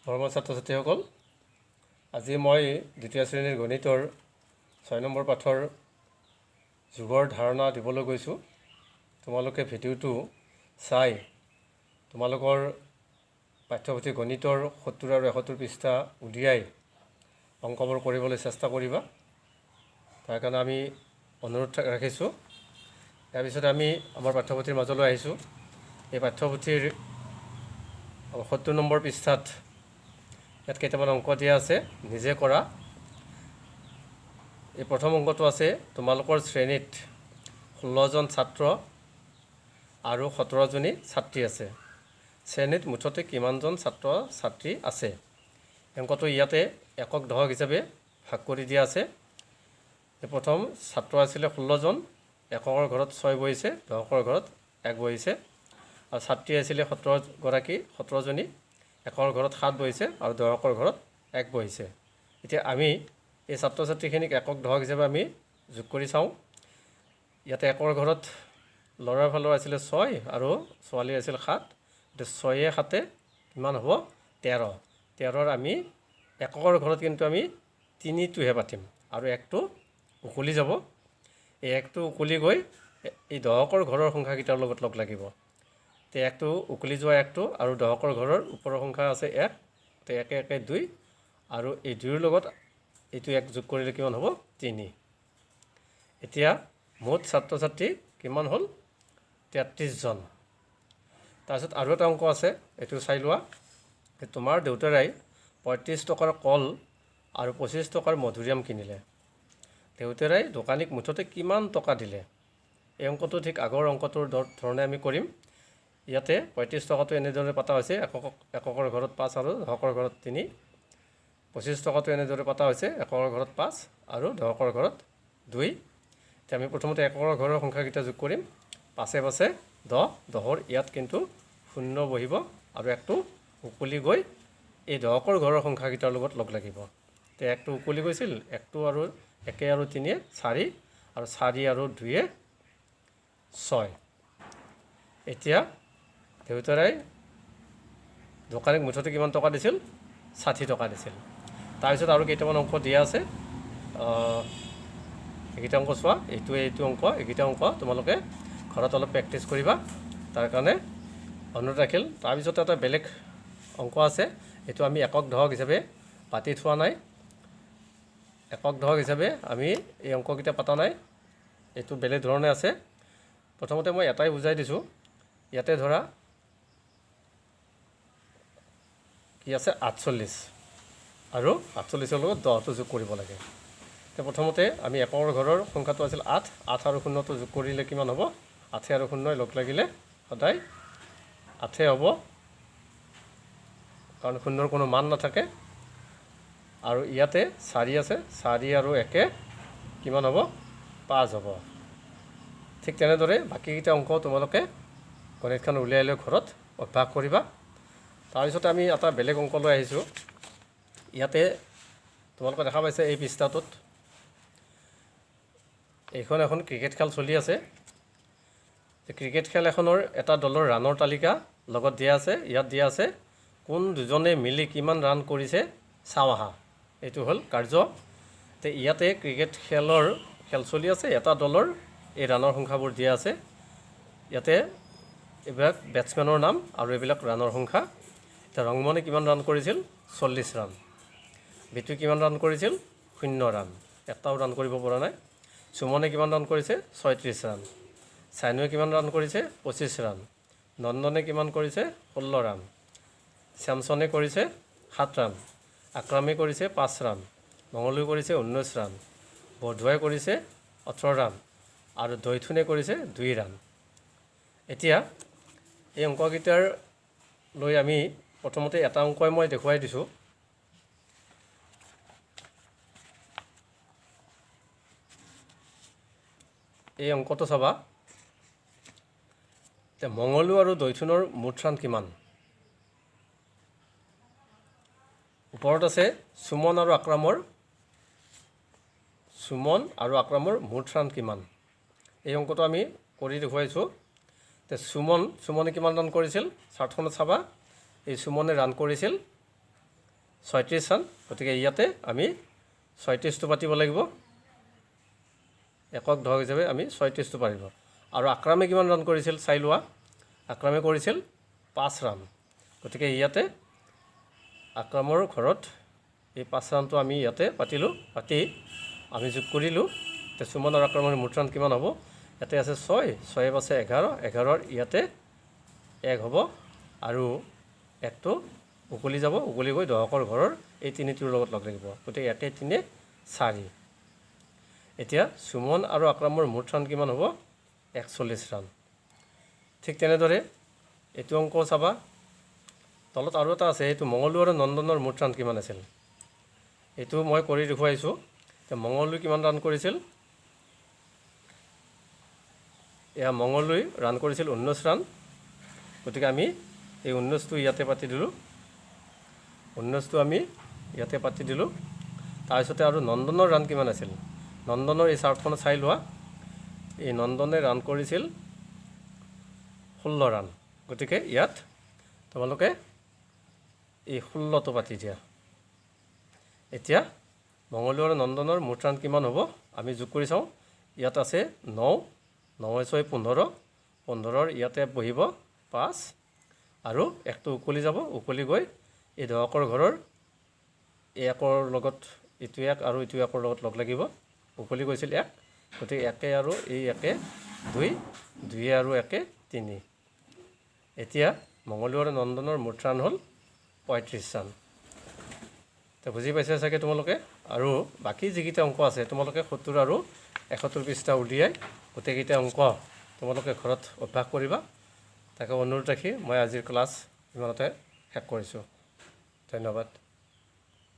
মৰমৰ ছাত্ৰ ছাত্ৰীসকল, আজি মই দ্বিতীয় শ্ৰেণীৰ গণিতৰ 6 নম্বৰ পাঠৰ যুগৰ ধাৰণা দিবলৈ গৈছোঁ। তোমালোকে ভিডিঅ'টো চাই তোমালোকৰ পাঠ্যপুথি গণিতৰ 70 আৰু 71 পৃষ্ঠা উলিয়াই অংকবোৰ কৰিবলৈ চেষ্টা কৰিবা, তাৰ কাৰণে আমি অনুৰোধ ৰাখিছোঁ। তাৰপিছত আমি আমাৰ পাঠ্যপুথিৰ মাজলৈ আহিছোঁ। এই পাঠ্যপুথিৰ 70 নম্বৰ পৃষ্ঠাত ইয়াত কেইটামান অংক দিয়া আছে, নিজে কৰা। এই প্ৰথম অংকটো আছে, তোমালোকৰ শ্ৰেণীত 16জন ছাত্ৰ আৰু 17জনী ছাত্ৰী আছে, শ্ৰেণীত মুঠতে কিমানজন ছাত্ৰ ছাত্ৰী আছে? অংকটো ইয়াতে একক দশক হিচাপে ভাগ কৰি দিয়া আছে। প্ৰথম ছাত্ৰ আছিলে 16জন, এককৰ ঘৰত 6 বহিছে, দশকৰ ঘৰত 1 বহিছে। আৰু ছাত্ৰী আছিলে 17গৰাকী, 17জনী, একৰ ঘৰত 7 বহিছে আৰু দশকৰ ঘৰত 1 বহিছে। এতিয়া আমি এই ছাত্ৰ ছাত্ৰীখিনিক একক দশক হিচাপে আমি যোগ কৰি চাওঁ। ইয়াতে একৰ ঘৰত ল'ৰাৰ ফালৰ আছিলে 6 আৰু ছোৱালীৰ আছিল 7। এতিয়া 6 7 কিমান হ'ব? 13। 13ৰ আমি একৰ ঘৰত কিন্তু আমি 3টোহে পাতিম আৰু 1টো উকলি যাব। এই 1টো উকলি গৈ এই দশকৰ ঘৰৰ সংখ্যাকেইটাৰ লগত লগ লাগিব। তে 1টো উকলি যোৱা 1টো আৰু দশকৰ ঘৰৰ ওপৰৰ সংখ্যা আছে 1, তে 1 1 2, আৰু এই 2ৰ লগত এইটো 1 যোগ কৰিলে কিমান হ'ব? 3। এতিয়া মুঠ ছাত্ৰ ছাত্ৰী কিমান হ'ল? 33জন। তাৰপিছত আৰু এটা অংক আছে, এইটো চাই লোৱা। তোমাৰ দেউতাৰাই 35 টকাৰ কল আৰু 25 টকাৰ মধুৰিআম কিনিলে, দেউতাৰাই দোকানীক মুঠতে কিমান টকা দিলে? এই অংকটো ঠিক আগৰ অংকটোৰ ধৰণে আমি কৰিম। ইয়াতে 35 টকাটো এনেদৰে পতা হৈছে, এককৰ ঘৰত 5 আৰু দশকৰ ঘৰত 3। 25 টকাটো এনেদৰে পতা হৈছে, এককৰ ঘৰত 5 আৰু দশকৰ ঘৰত 2। এতিয়া আমি প্ৰথমতে এককৰ ঘৰৰ সংখ্যাকেইটা যোগ কৰিম। 5 5 10, দহৰ ইয়াত কিন্তু শূন্য বহিব আৰু 1টো উকলি গৈ এই দশকৰ ঘৰৰ সংখ্যাকেইটাৰ লগত লগ লাগিব। তে 1টো উকলি গৈছিল, 1টো আৰু 1 আৰু 3 4, আৰু 4 আৰু 2 6। এতিয়া দেউতাৰাই দোকানীক মুঠতে কিমান টকা দিছিল? 60 টকা দিছিল। তাৰপিছত আৰু কেইটামান অংক দিয়া আছে, এইকেইটা অংক চোৱা। এইটো অংক, এইকেইটা অংক তোমালোকে ঘৰত অলপ প্ৰেক্টিছ কৰিবা, তাৰ কাৰণে অনুৰোধ ৰাখিল। তাৰপিছত এটা বেলেগ অংক আছে, এইটো আমি একক দশক হিচাপে পাতি থোৱা নাই। একক দশক হিচাপে আমি এই অংককেইটা পতা নাই, এইটো বেলেগ ধৰণে আছে। প্ৰথমতে মই এটাই বুজাই দিছোঁ। ইয়াতে ধৰা কি আছে? 48, আৰু 48ৰ লগত 10টো যোগ কৰিব লাগে। এতিয়া প্ৰথমতে আমি একৰ ঘৰৰ সংখ্যাটো আছিল 8, 8 আৰু 0টো যোগ কৰিলে কিমান হ'ব? 8 আৰু 0 লগ লাগিলে সদায় 8 হ'ব, কাৰণ 0ৰ কোনো মান নাথাকে। আৰু ইয়াতে 4 আছে, 4 আৰু 1 কিমান হ'ব? 5 হ'ব। ঠিক তেনেদৰে বাকীকেইটা অংক তোমালোকে গণিতখন উলিয়াই লৈ ঘৰত অভ্যাস কৰিবা। তাৰপিছতে আমি এটা বেলেগ অংক লৈ আহিছোঁ। ইয়াতে তোমালোকে দেখা পাইছে এই পৃষ্ঠাটোত এইখন এখন ক্ৰিকেট খেল চলি আছে। ক্ৰিকেট খেল এখনৰ এটা দলৰ ৰানৰ তালিকা লগত দিয়া আছে। ইয়াত দিয়া আছে কোন দুজনে মিলি কিমান ৰান কৰিছে চাওঁ আহা। এইটো হ'ল কাৰ্য। তে ইয়াতে ক্ৰিকেট খেলৰ খেল চলি আছে, এটা দলৰ এই ৰানৰ সংখ্যাবোৰ দিয়া আছে। ইয়াতে এইবিলাক বেটছমেনৰ নাম আৰু এইবিলাক ৰানৰ সংখ্যা। এতিয়া ৰংমনে কিমান ৰান কৰিছিল? 40 ৰান। বিটুৱে কিমান ৰান কৰিছিল? 0 ৰান, এটাও ৰান কৰিব পৰা নাই। সুমনে কিমান ৰান কৰিছে? 36 ৰান। চাইনুৱে কিমান ৰান কৰিছে? 25 ৰান। নন্দনে কিমান কৰিছে? 16 ৰান। চেমছনে কৰিছে 7 ৰান। আক্ৰামে কৰিছে 5 ৰান। মঙলুৱে কৰিছে 19 ৰান। বৰধুৱাই কৰিছে 18 ৰান আৰু দৈথুনে কৰিছে 2 ৰান। এতিয়া এই অংককেইটাৰ লৈ আমি প্ৰথমতে এটা অংকই মই দেখুৱাই দিছোঁ। এই অংকটো চাবা। এতিয়া মঙলু আৰু দৈথুনৰ মুঠ ৰান কিমান? ওপৰত আছে সুমন আৰু আক্ৰামৰ, সুমন আৰু আক্ৰামৰ মুঠ ৰান কিমান? এই অংকটো আমি কৰি দেখুৱাইছোঁ। তে সুমনে কিমান ৰান কৰিছিল? চাৰ্টখনত চাবা, এই সুমনে ৰান কৰিছিল 36 ৰান। গতিকে ইয়াতে আমি 36টো পাতিব লাগিব। একক দশক হিচাপে আমি 36টো পাৰিব। আৰু আক্ৰামে কিমান ৰান কৰিছিল চাই লোৱা। আক্ৰামে কৰিছিল 5 ৰান। গতিকে ইয়াতে আক্ৰামৰ ঘৰত এই 5 ৰানটো আমি ইয়াতে পাতিলোঁ। পাতি আমি যোগ কৰিলোঁ। এতিয়া সুমন আৰু আক্ৰামৰ মুঠ ৰান কিমান হ'ব? ইয়াতে আছে 6, 6 পাঁচে 11, 11ৰ ইয়াতে 1 হ'ব আৰু একটো উকলি যাব, উকলি গৈ দহকৰ ঘৰৰ এই তিনিটোৰ লগত লগ লাগিব। গতিকে 1 3 4। এতিয়া সুমন আৰু আক্ৰামৰ মুঠ ৰান কিমান হ'ব? 41 ৰান। ঠিক তেনেদৰে এইটো অংক চাবা। তলত আৰু এটা আছে, এইটো মঙলু আৰু নন্দনৰ মুঠ ৰান কিমান আছিল, এইটো মই কৰি দেখুৱাইছোঁ। এতিয়া মঙলুই কিমান ৰান কৰিছিল? এয়া মঙলুই ৰান কৰিছিল 19 ৰান। গতিকে আমি এই 19টো ইয়াতে পাতি দিলোঁ। 19টো আমি ইয়াতে পাতি দিলোঁ। তাৰপিছতে আৰু নন্দনৰ ৰান কিমান আছিল? নন্দনৰ এই চাৰ্টখনত চাই লোৱা। এই নন্দনে ৰান কৰিছিল 16 ৰান। গতিকে ইয়াত তোমালোকে এই 16টো পাতি দিয়া। এতিয়া মঙলু আৰু নন্দনৰ মুঠ ৰান কিমান হ'ব আমি যোগ কৰি চাওঁ। ইয়াত আছে 9, 9 6 15, 15ৰ ইয়াতে বহিব 5 আৰু একটো উকলি যাব, উকলি গৈ এই দহকৰ ঘৰৰ একৰ লগত ইটো এক আৰু ইটো একৰ লগত লগ লাগিব। উকলি গৈছিল 1, গতিকে একে আৰু এই একে 2, 2 আৰু একে 3। এতিয়া মঙলু আৰু নন্দনৰ মুঠ ৰান হ'ল 35 ৰান। তো বুজি পাইছা চাগে তোমালোকে। আৰু বাকী যিকেইটা অংক আছে তোমালোকে 70 আৰু 71 পৃষ্ঠা উলিয়াই গোটেইকেইটা অংক তোমালোকে ঘৰত অভ্যাস কৰিবা। তাকে অনুৰোধ ৰাখি মই আজিৰ ক্লাছ ইমানতে শেষ কৰিছোঁ। ধন্যবাদ।